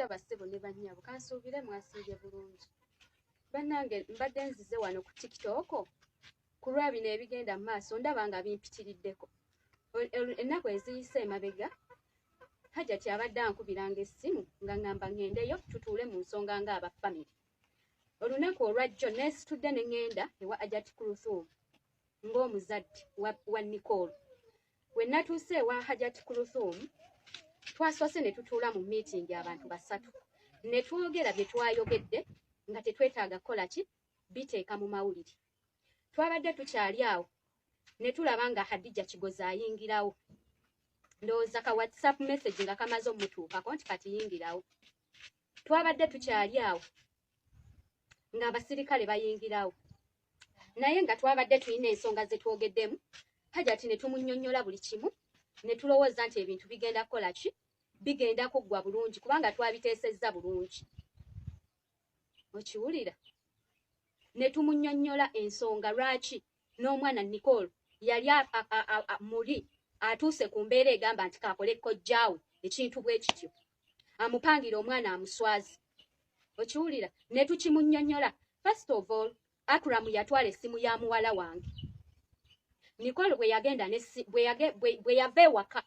Mutya bassebo ne bannyabo, kansuubire mwasiibye bulungi. Bannange mbadde nzize wano ku TikTok ku lwa bino ebigenda mu maaso ndaba nga bimpitiriddeko. Ennaku eziyise emabega Hajati abadde ankubiranga essimu nga ŋŋamba ŋŋendeyo tutuule mu nsonga ng'aba famire. Olunaku olwajjo neesitudde ne ŋŋenda ewa Hajati Kuluthum ng'omuzadde wa Nicole. We natuuse ewa Hajati Kuluthum twasoose ne tutuula mu miitingi abantu basatu ne twogera bye twayogedde nga tetwetaaga kukola ki biteeka mu mawulire. Twabadde tukyali awo ne tulaba nga Hadija Kigozi ayingirawo. Ndowooza ka WhatsApp message nga kamaze omutuukako nti kati yingirawo. Twabadde tukyali awo ng'abasirikale bayingirawo naye nga twabadde tulina ensonga ze twogeddemu Hajati ne tumunnyonnyola buli kimu ne tulowooza nti ebintu bigenda kukola ki bigenda kuggwa bulungi kubanga twabiteesezza bulungi okiwulira ne tumunnyonnyola ensonga lwaki n'omwana Nicole yali muli atuuse ku mbeera egamba nti kakole kojjaawe ekintu bwe kityo amupangira omwana amuswazi okiwulira ne tukimunnyonnyola. First of all, Akram yatwala essimu ya muwala wange Nicole bwe yagenda bwe yava ewaka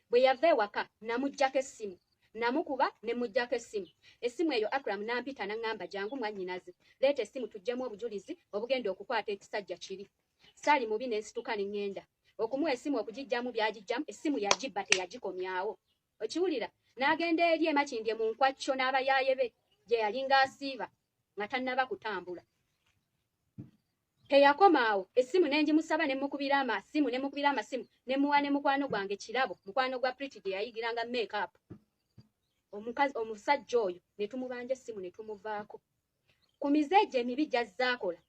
bwe yava ewaka namuggyako essimu namukuba ne muggyako essimu. Essimu eyo Akram n'ampita n'aŋŋamba jangu mwannyinaze leeta essimu tuggyemu obujulizi obugenda okukwata ekisajja kiri. Saali mubi ne nsituka ne ŋŋenda okumuwa essimu okugiggyamu by'agiggyamu essimu yagibba teyagikomyawo. Okiwulira n'agenda eri e Makindye mu nkwacco n'abayaaye be gye yalinga asiiba nga tannaba kutambula. Teyakoma awo essimu ne ngimusaba ne mmukubira amasimu ne mmukubira amasimu ne mmuwa ne mukwano gwange Kirabo mukwano gwa Pretty gye yayigiranga make-up omukazi omusajja oyo ne tumubanja essimu ne tumuvaako. Ku mize egyo emibi gy'azze akola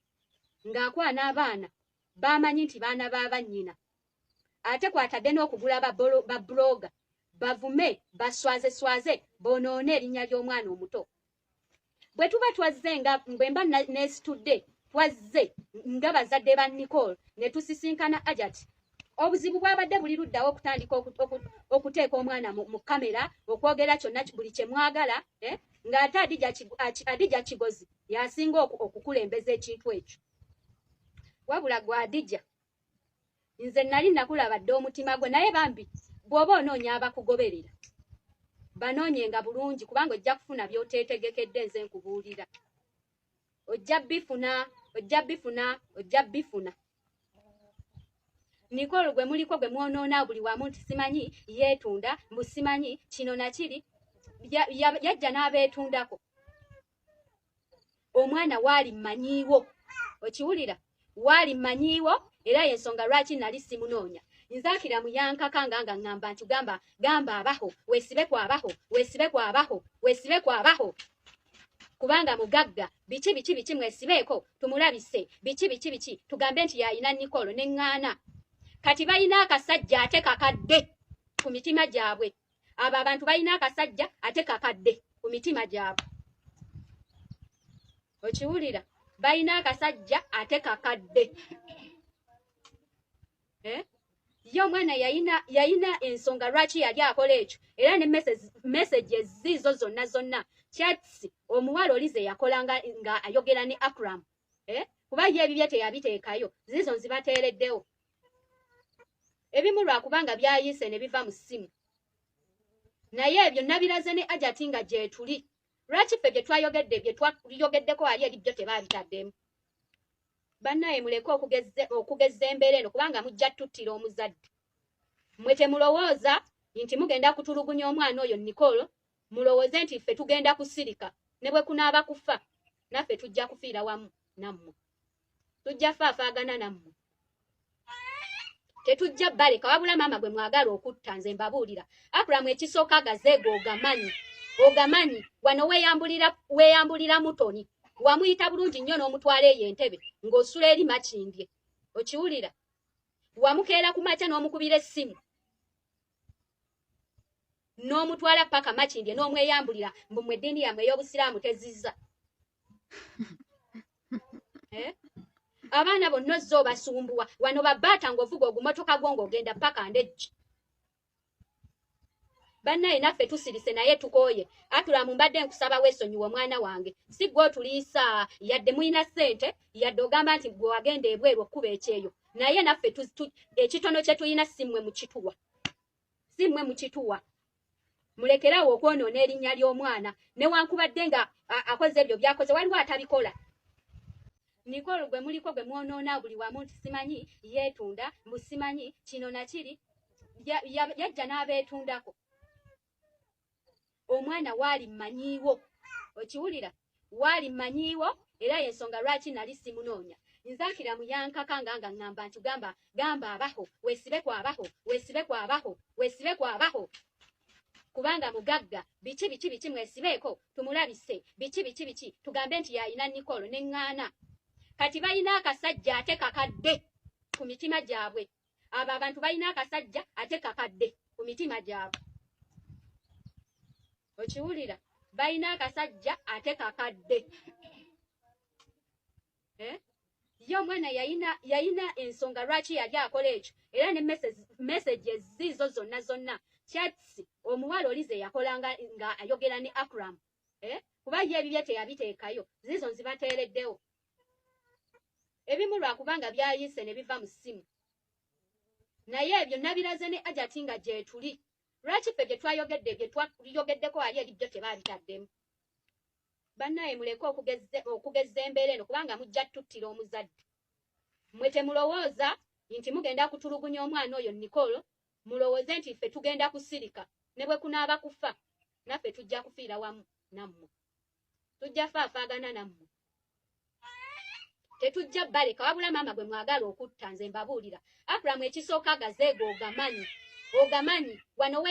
ng'akwana abaana baamanyi nti baana ba bannyina ate kw'atadde n'okugula ba blogger bavume baswazeswaze bonoone erinnya ly'omwana omuto. Bwe tuba twazze nga bwe mba neesitudde twazze nga bazadde ba Nicole ne tusisinkana Hajati. Obuzibu bwabadde buli luddawo okutandika okuteeka omwana mu kamera okwogera kyonna buli kye mwagala ng'ate Hadija Kigozi y'asinga okukulembeza ekintu ekyo. Wabula gwe Hadija nze nali nakulaba dda omutima gwe naye bambi bw'oba onoonya abakugoberera banoonyenga bulungi kubanga ojja kufuna by'oteetegekedde nze nkubuulira. Ojja bifuna, ojja bifuna, ojja bifuna. Nicole gwe muliko gwe mwonoona buli wamu nti simanyi yeetunda mbu simanyi kino na kiri yajja n'abeetundako. Omwana waali mmanyiiwo okiwulira waali mmanyiiwo era y'ensonga lwaki nali simunoonya. Nze Akiramu yankaka nga nga ŋŋamba nti gamba gamba abaho weesibe ku abaho weesibe ku abaho weesibe ku abaho kubanga mugagga biki biki biki mwesibeeko tumulabise biki biki biki tugambe nti yayina Nicole ne ŋŋaana. Kati balina akasajja ate kakadde ku mitima gyabwe. Abo abantu balina akasajja ate kakadde ku mitima gyabwe. Okiwulira balina akasajja ate kakadde. Ye omwana yayina ensonga lwaki yali akola ekyo era ne messages ziizo zonna zonna chats omuwala oli ze yakola nga ayogera ne Akram kuba ye ebibye teyabiteekayo ziizo nzibateereddewo ebimu lwakubanga byayise ne biva mu ssimu naye ebyo nabiraze ne Hajati nga gyetuli lwaki ffe bye twayogedde bye twayogeddeko ali eri byo tebaabitaddemu. Bannaye muleke okugezza embeera eno kubanga mujja tuttira omuzadde. Mmwe temulowooza nti mugenda kutulugunya omwana oyo Nicole, mulowooze nti ffe tugenda kusirika ne bwe kunaaba kufa naffe tujja kufiira wamu nammwe. Tujja faafaagana nammwe. Tetujja baleka wabula maama gwe mwagala okutta nze mbabuulira. Akram ekisooka gazeego ogamanyi. Ogamanyi wano weeyambulira mutoni. Wamuyita bulungi nnyo n'omutwala eyo entebe ng'osula eri Makindye. Okiwulira? Wamukeera ku makya n'omukubira essimu. N'omutwala paka Makindye n'omweyambulira mbu mmwe eddiini yammwe ey'obusiraamu tezizza. Abaana bonna ozze obasumbuwa wano babbaata ng'ovuga ogumotoka gwo ng'ogenda paka Ndejje. Bannaye naffe tusirise naye tukooye. Akram mbadde nkusaba weesonyiwe omwana wange, si gwe otuliisa yadde mulina ssente, yadde ogamba nti gwe wagenda ebweru okkuba ekyeyo, naye naffe ekitono kye tulina si mmwe mukituwa, si mmwe mukituwa. Mulekerawo okwonoona erinnya ly'omwana newankubadde nga akoze ebyo byakoze, waliwo atabikola. Nicole gwe muliko gwe mwonoona buli wamu nti simanyi yeetunda, mbu simanyi kino nakiri, yajja n'abeetundako. Omwana waali mmanyiiwo, okiwulira, waali mmanyiiwo, era y'ensonga lwaki nali simunoonya. Nzakira muyankaka nga nga ŋŋamba nti gamba gamba abaho weesibe ku abaho weesibe ku abaho weesibe ku abaho kubanga mugagga biki biki biki mwesibeeko tumulabise biki biki biki tugambe nti yalina Nicole ne ŋŋaana. Kati balina akasajja ate kakadde ku mitima gyabwe. Abo abantu balina akasajja ate kakadde ku mitima gyabwe. Okiwulira, balina akasajja ate kakadde. Eh? Ye omwana yayina ensonga lwaki yali akola ekyo, era ne messages ziizo zonna zonna chats omuwala oli ze yakolanga nga ayogera ne Akram. Eh? Kuba ye ebibye teyabiteekayo, ziizo nzibateereddewo. Ebimu lwakubanga byayise ne biva mu ssimu. Naye ebyo nabiraze ne Ajati nga gyetuli. Lwaki ffe bye twayogedde bye twayogeddeko ali eri byo tebaabitaddemu? Bannaye muleke okugezza embeera eno kubanga mujja tuttira omuzadde. Mmwe temulowooza nti mugenda kutulugunya omwana oyo Nicole, mulowooze nti ffe tugenda kusirika ne bwe kunaaba kufa naffe tujja kufiira wamu nammwe. Tujja faafaagana nammwe. Tetujja baleka wabula maama gwe mwagala okutta nze mbabuulira. Akram ekisooka gazeego ogamanyi. Ogamanyi wano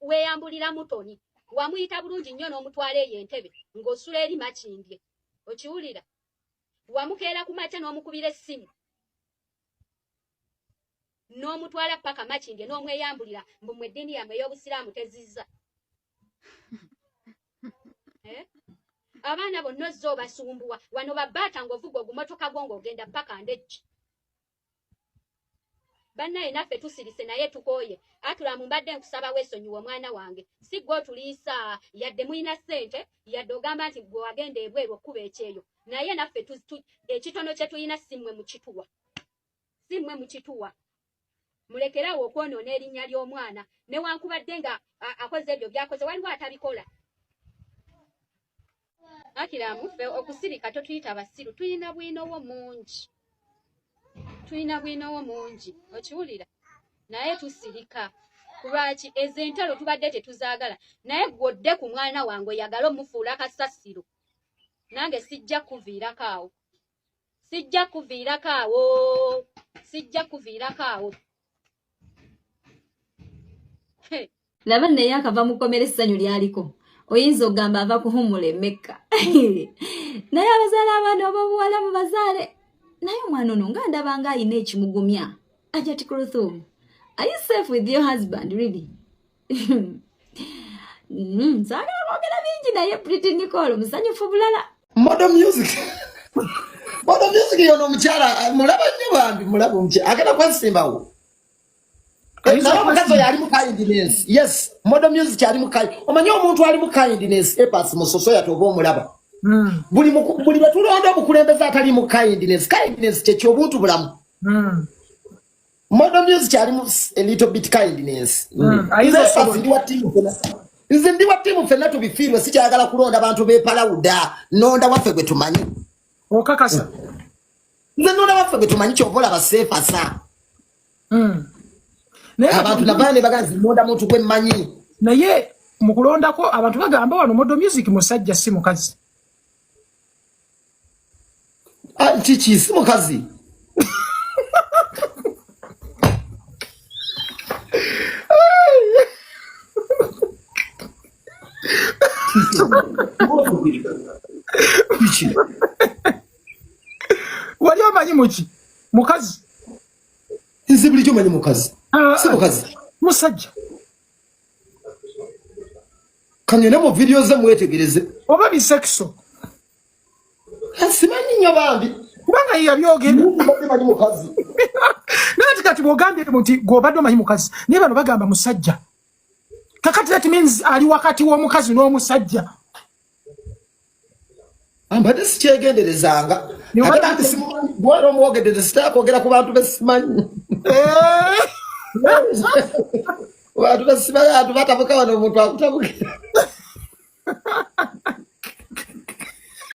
weeyambulira mutoni. Wamuyita bulungi nnyo n'omutwala eyo entebe ng'osula eri Makindye. Okiwulira? Wamukeera ku makya n'omukubira essimu. N'omutwala paka Makindye n'omweyambulira mbu mmwe eddiini yammwe ey'Obusiraamu tezizza. Eh? Abaana bonna ozze obasumbuwa wano babbaata ng'ovuga ogumotoka gwo ng'ogenda paka Ndejje. Bannaye naffe tusirise naye tukooye. Akram mbadde nkusaba weesonyiwe omwana wange, si gwe otuliisa yadde mulina ssente, yadde ogamba nti gwe wagenda ebweru okkuba ekyeyo, naye naffe ekitono kye tulina si mmwe mukituwa, si mmwe mukituwa. Mulekerawo okwonoona erinnya ly'omwana newankubadde nga akoze ebyo byakoze, waliwo atabikola. Akram ffe okusirika totuyita basiru, tulina bwinowo mungi, tulina bwinowo mungi, okiwulira, naye tusirika. Kulwaki ezo entalo tubadde tetuzaagala, naye gw'odde ku mwana wange oyagala omufuula kasasiro, nange sijja kuviirako awo, sijja kuviirako awo, sijja kuviirako awo. Laba naye akava mu kkomera essanyu lyaliko, oyinza okugamba ava kuhummula e Mecca. Naye abazaala abaana ab'obuwala mubazaale, naye omwana ono nga ndaba nga alina ekimugumya. Ajati Kluthum, are you safe with your husband really? Saagala kwogera bingi naye Pretty Nicole musanyufu bulala. Model music. Model music yono omukyala mulaba nnyo bambi, mulaba omukyala agenda kwesimbawo. Naye omukazi oyo ali mu kindness. Yes, model music ali mu kind. Omanyi omuntu ali mu kindness, Epas Musoso yatoba omulaba. Buli bwe tulonda omukulembeze atali mu kindness, kindness kye ky'obuntu bulamu. Model music ali mu a little bit kindness. Nze ndi wa ttiimu ffenna tubifiirwe, sikyayagala kulonda bantu b'epalawuda, nonda waffe gwe tumanyi. Okakasa? Nze nonda waffe gwe tumanyi, kyova olaba seefasa. Abantu navayo ne bagamba nze nonda muntu gwe mmanyi. Naye mu kulondako abantu bagamba wano Model Music musajja si mukazi. Kiki si mukazi? Wali omanyi muki mukazi? Nze bulijjo manyi mukazi. Si mukazi. Musajja. Kanyone mu video ze mwetegereze. Oba bisexual. Simanyi nnyo bambi. Kubanga ye yabyogera. Mbadde manyi mukazi. Naye kati bw'ogambye nti gw'obadde omanyi mukazi, naye bano bagamba musajja. Kakati that means ali wakati w'omukazi n'omusajja. Mbadde sikyegenderezanga. Ate anti simumanyi, gwera omwogedde, sitera kwogera ku bantu besimanyi. Bantu besimanyi, abantu batabuka wano, omuntu akutabukira.